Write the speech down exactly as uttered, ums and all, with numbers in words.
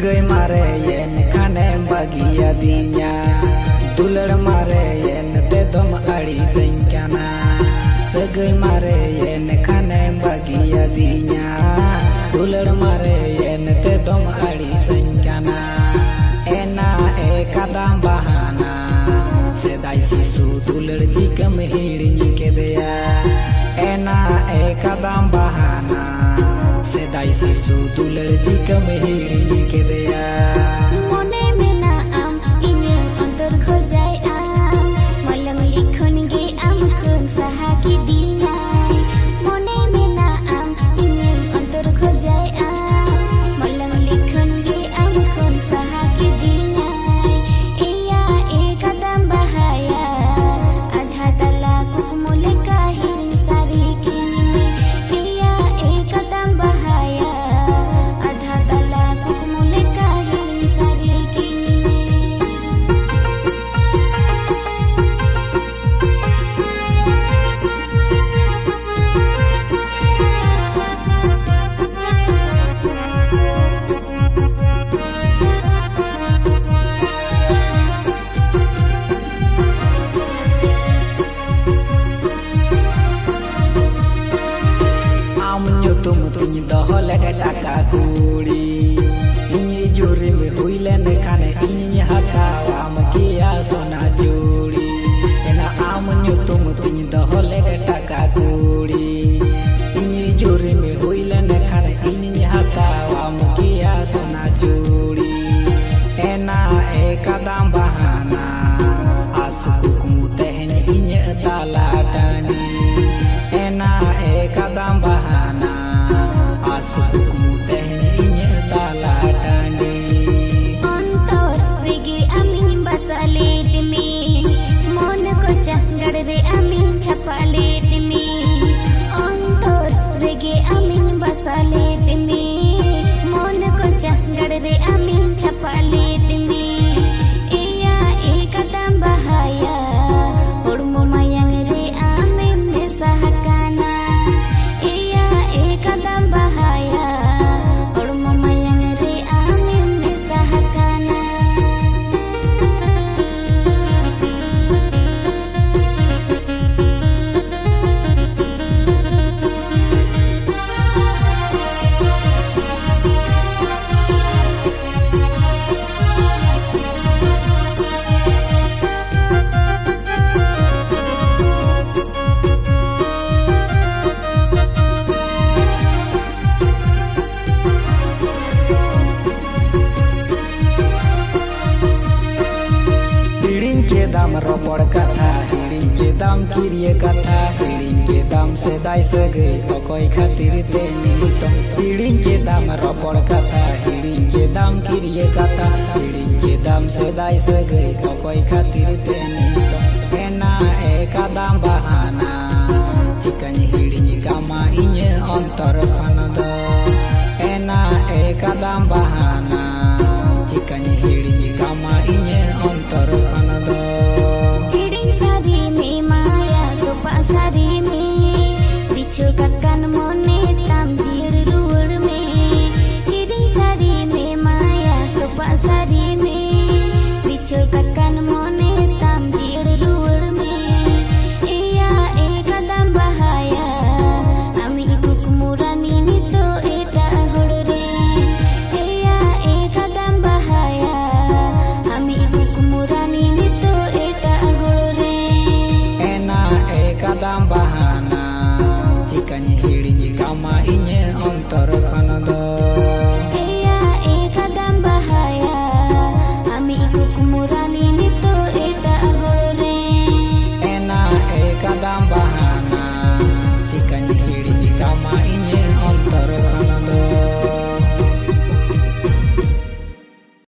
ᱥᱟᱹᱜᱟᱹᱭ ᱢᱟᱨᱮᱭᱮᱱ ᱠᱷᱟᱱᱮᱢ ᱵᱟᱹᱜᱤᱭᱟᱫᱤᱧᱟ, ᱫᱩᱞᱟᱹᱲ ᱢᱟᱨᱮᱭᱮᱱ ᱛᱮᱫᱚᱢ ᱟᱹᱲᱤᱥᱟᱹᱧ ᱠᱟᱱᱟ᱾ ᱥᱟᱹᱜᱟᱹᱭ ᱢᱟᱨᱮᱭᱮᱱ ᱠᱷᱟᱱᱮᱢ ᱵᱟᱹᱜᱤᱭᱟᱫᱤᱧᱟ, ᱫᱩᱞᱟᱹᱲ ᱢᱟᱨᱮᱭᱮᱱ ᱛᱮᱫᱚᱢ ᱟᱹᱲᱤᱥᱟᱹᱧ ᱠᱟᱱᱟ᱾ ᱮᱱᱟ ᱮ ᱠᱟᱫᱟᱢ ᱵᱟᱦᱟᱱᱟ, ᱥᱮᱫᱟᱭ ᱥᱤᱥᱩ ᱫᱩᱞᱟᱹᱲ ᱪᱤᱠᱟᱹᱢ ᱦᱤᱲᱤᱧ ᱠᱮᱫᱮᱭᱟ? ᱮᱱᱟ ᱮ ᱠᱟᱫᱟᱢ ᱵᱟᱦᱟᱱᱟ, ᱥᱮᱫᱟᱭ ᱥᱤᱥᱩ ᱫᱩᱞᱟᱹᱲ ᱪᱤᱠᱟᱹᱢ ᱦᱤᱲᱤᱧ ᱠᱮᱫᱮᱭᱟ? ᱢᱚᱱᱮ ᱢᱮᱱᱟᱜ ᱟᱢ ᱤᱧᱟᱹᱜ ᱚᱱᱛᱚᱨ ᱠᱷᱚᱡᱟᱭ ᱟᱢ, ᱢᱚᱞᱚᱝ ᱞᱤᱠᱷᱚᱱ ᱜᱮ ᱟᱢ ᱠᱷᱚᱱ ᱥᱟᱦᱟ ᱠᱤᱫᱤᱧᱟᱭ᱾ ᱢᱚᱱᱮ ᱢᱮᱱᱟᱜ ᱟᱢ ᱤᱧᱟᱹᱜ ᱚᱱᱛᱚᱨ ᱠᱷᱚᱡᱟᱭ ᱟᱢ, ᱢᱚᱞᱚᱝ ᱞᱤᱠᱷᱚᱱ ᱜᱮ ᱟᱢ ᱠᱷᱚᱱ ᱥᱟᱦᱟ ᱠᱤᱫᱤᱧᱟᱭ᱾ ᱮᱭᱟ ᱮ ᱠᱟᱫᱟᱢ ᱵᱟᱦᱟᱭᱟ, ᱟᱫᱷᱟ ᱛᱟᱞᱟ ᱠᱩᱠᱢᱩ ᱞᱮᱠᱟ ᱦᱤᱲᱤᱧ ᱥᱟᱹᱨᱤ ᱠᱤᱧ ᱢᱮ᱾ ᱮᱭᱟ ᱮ ᱠᱟᱫᱟᱢ ᱵᱟᱦᱟᱭᱟ, ᱟᱫᱷᱟ ᱛᱟᱞᱟ ᱠᱩᱠᱢᱩ ᱞᱮᱠᱟ ᱦᱤᱲᱤᱧ ᱥᱟᱹᱨᱤ ᱠᱤᱧ ᱢᱮ᱾ ᱟᱢ ᱧᱩᱛᱩᱢ ᱛᱤᱧ ᱫᱚᱦᱚ ᱞᱮᱫ ᱴᱟᱠᱟ ᱠᱩᱲᱤ, ᱤᱧᱤᱡ ᱡᱩᱨᱤᱢ ᱦᱩᱭ ᱞᱮᱱ ᱠᱷᱟᱱ ᱤᱧᱤᱧ ᱦᱟᱛᱟᱣᱟᱢ ᱠᱮᱭᱟ ᱥᱚᱱᱟ ᱪᱩᱲᱤ᱾ ᱮᱱᱟ ᱟᱢ ᱧᱩᱛᱩᱢ ᱛᱤᱧ ᱫᱚᱦᱚ ᱞᱮᱫ ᱴᱟᱠᱟ ᱠᱩᱲᱤ, ᱤᱧᱤᱡ ᱡᱩᱨᱤᱢ ᱦᱩᱭ ᱞᱮᱱ ᱠᱷᱟᱱ ᱤᱧᱤᱧ ᱦᱟᱛᱟᱣᱟᱢ ᱠᱮᱭᱟ ᱥᱚᱱᱟ ᱪᱩᱲᱤ᱾ ᱮᱱᱟ ᱮ ᱠᱟᱫᱟᱢ ᱵᱟᱦᱟᱱᱟ, ᱟᱥ ᱠᱩᱠᱢᱩ ᱛᱮᱦᱮᱧ ᱤᱧᱟᱹᱜ ᱛᱟᱞᱟ ᱴᱟᱺᱰᱤ᱾ ᱮᱱᱟ ᱮ ᱠᱟᱫᱟᱢ ᱵᱟᱦᱟᱱᱟ, ᱟᱥ ᱠᱩᱠᱢᱩ ᱛᱮᱦᱮᱧ ᱠᱟᱛᱷᱟ ᱦᱤᱲᱤᱧ ᱠᱮᱫᱟᱢ ᱥᱮᱫᱟᱭ ᱥᱟᱹᱜᱟᱹᱭ ᱚᱠᱚᱭ ᱠᱷᱟᱹᱛᱤᱨ ᱛᱮ ᱱᱤᱛᱚᱜ ᱦᱤᱲᱤᱧ ᱠᱮᱫᱟᱢ ᱨᱚᱯᱚᱲ ᱠᱟᱛᱷᱟ ᱦᱤᱲᱤᱧ ᱠᱮᱫᱟᱢ ᱠᱤᱨᱤᱭᱟᱹ ᱠᱟᱛᱷᱟ ᱦᱤᱲᱤᱧ ᱠᱮᱫᱟᱢ ᱥᱮᱫᱟᱭ ᱥᱟᱹᱜᱟᱹᱭ ᱚᱠᱚᱭ ᱠᱷᱟᱹᱛᱤᱨ ᱛᱮ ᱱᱤᱛᱚᱜ ᱮᱱᱟ ᱮ ᱠᱟᱫᱟᱢ ᱵᱟᱦᱟᱱᱟ ᱪᱤᱠᱟᱹᱧ ᱦᱤᱲᱤᱧ ᱠᱟᱢᱟ ᱤᱧᱟᱹᱜ ᱚᱱᱛᱚᱨ ᱠᱷᱚᱱ ᱫᱚ ᱮᱱᱟ ᱮ ᱠᱟᱫᱟᱢ ᱵᱟᱦᱟᱱᱟ ᱪᱤᱠᱟᱹᱧ ᱦᱤᱲᱤᱧ ᱠᱟᱢᱟ ᱤᱧᱟᱹᱜ ᱚᱱᱛᱚᱨ ᱠᱷᱚᱱ ᱫᱚ ᱦᱤᱲᱤᱧ ᱥᱟᱹᱨᱤ ᱢᱮ ᱢᱟᱭᱟ ᱛᱚᱯᱟᱜ ᱥᱟᱹᱨᱤ ᱢᱮ ᱵᱤᱪᱷᱟᱹ ᱠᱟᱠᱟᱱ ᱢᱚᱱᱮ ᱛᱟᱢ ᱡᱤᱭᱟᱹᱲ ᱨᱩᱣᱟᱹᱲ ᱢᱮ ᱦᱤᱲᱤᱧ ᱥᱟᱹᱨᱤ ᱢᱮ ᱢᱟᱭᱟ ᱛᱚᱯᱟᱜ ᱥᱟᱹᱨᱤ ᱢᱮ ᱵᱤᱪᱷᱟᱹ ᱠᱟᱠᱟᱱ ᱢᱚᱱᱮ ᱛᱟᱢ ᱡᱤᱭᱟᱹᱲ ᱨᱩᱣᱟᱹᱲ ᱢᱮ ᱮᱭᱟ ᱮ ᱠᱟᱫᱟᱢ ᱵᱟᱦᱟᱭᱟ ᱟᱢᱤᱡ ᱠᱩᱠᱢᱩ ᱨᱟᱱᱤ ᱱᱤᱛᱚᱜ ᱮᱴᱟᱜ ᱦᱚᱲ ᱨᱮ ᱮᱭᱟ ᱮ ᱠᱟᱫᱟᱢ ᱵᱟᱦᱟᱭᱟ ᱟᱢᱤᱡ ᱠᱩᱠᱢᱩ ᱨᱟᱱᱤ ᱱᱤᱛᱚᱜ ᱮᱴᱟᱜ ᱦᱚᱲ ᱨᱮ ᱮᱱᱟ ᱮ ᱠᱟᱫᱟᱢ ᱵᱟᱦᱟᱱᱟ ᱪᱤᱠᱟᱹᱧ ᱦᱤᱲᱤᱧ ᱠᱟᱢᱟ ᱤᱧ